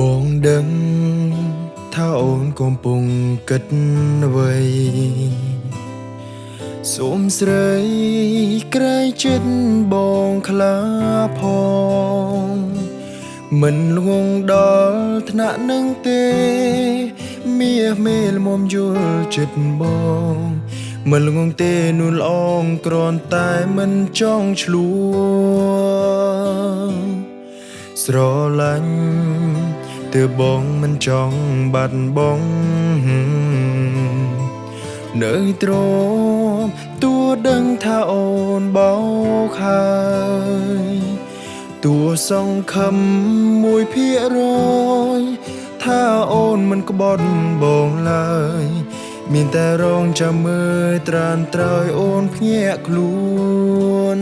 បងដឹងថាអូនកំពុងគិតអ្វីសូមស្រីក្រៃចិត្តបងខ្លាផងមិនល្ងងដល់ថ្នាក់នឹងទេមាសមេលមុំយល់ចិត្តបងមិនល្ងងទេនួនល្អងគ្រាន់តែមិនចង់ឆ្លួស្រឡាញ់ទើបបងមិនចង់បាត់បងនៅទ្រាំតួដឹងថាអូនបោកហើយតួសង្ឃឹម1%ថាអូនមិនក្បត់បងឡើយមានតែរងចាំមើលត្រានត្រើយអូនភ្ញាក់ខ្លួន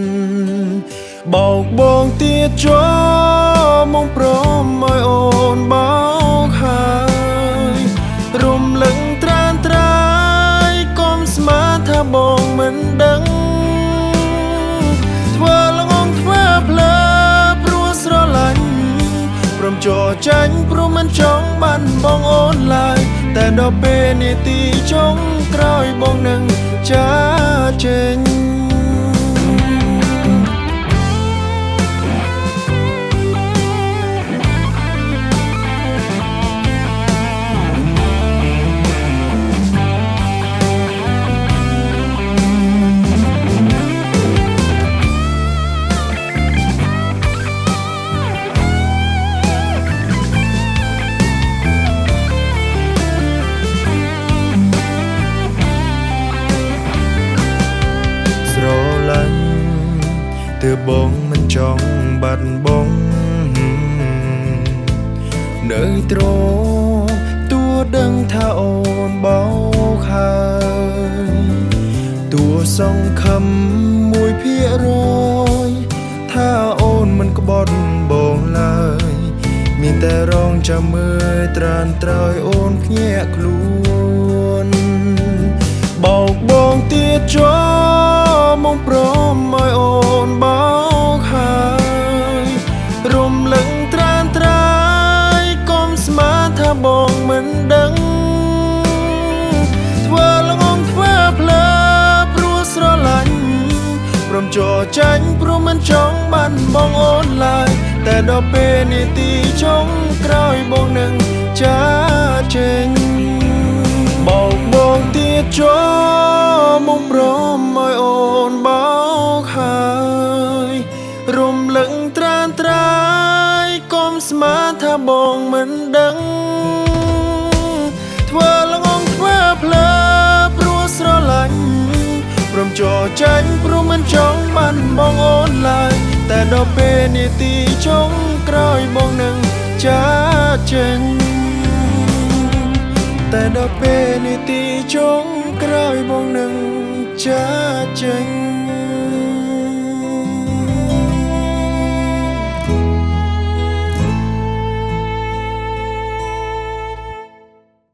បោកបងទៀតចោមកព្រមឲ្យអូនបោកហើយរំលឹងត្រានត្រើយកុំស្មានថាបងមិនដឹងធ្វើល្ងងធ្វើភ្លើព្រោះស្រឡាញ់ព្រមចោចាញ់ព្រោះមិនចង់បានបងអូនឡើយតែដល់ពេលនាទីចុងក្រោយបងនឹងចាចេញស្រឡាញ់ទើបបងមិនចង់បាត់បងនៅទ្រាំតួដឹងថាអូនបោកហើយតួសង្ឃឹម1%ថាអូនមិនក្បត់បងឡើយមានតែរងចាំមើលត្រានត្រើយអូនភ្ញាក់ខ្លួនបោកបងទៀតចោមកព្រមឲ្យអូនបោកហើយរំលឹងត្រានត្រើយកុំស្មានថាបងមិនដឹងធ្វើល្ងងធ្វើភ្លើព្រោះស្រឡាញ់ព្រមចោចាញ់ព្រោះមិនចង់បានបងអូនឡើយតែដល់ពេលនាទីចុងក្រោយបងនឹងចាចេញបោកបងទៀតចោមកព្រមឲ្យអូនបោកហើយរំលឹងត្រានត្រើយកុំស្មានថាបងមិនដឹងធ្វើល្ងងធ្វើភ្លើព្រោះស្រឡាញ់ព្រមចោចាញ់ព្រោះមិនចង់បានបងអូនឡើយតែដល់ពេលនាទីចុងក្រោយបងនឹងចាចេញតែដល់ពេលនាទីចុងក្រោយបងនឹងចាចេញ។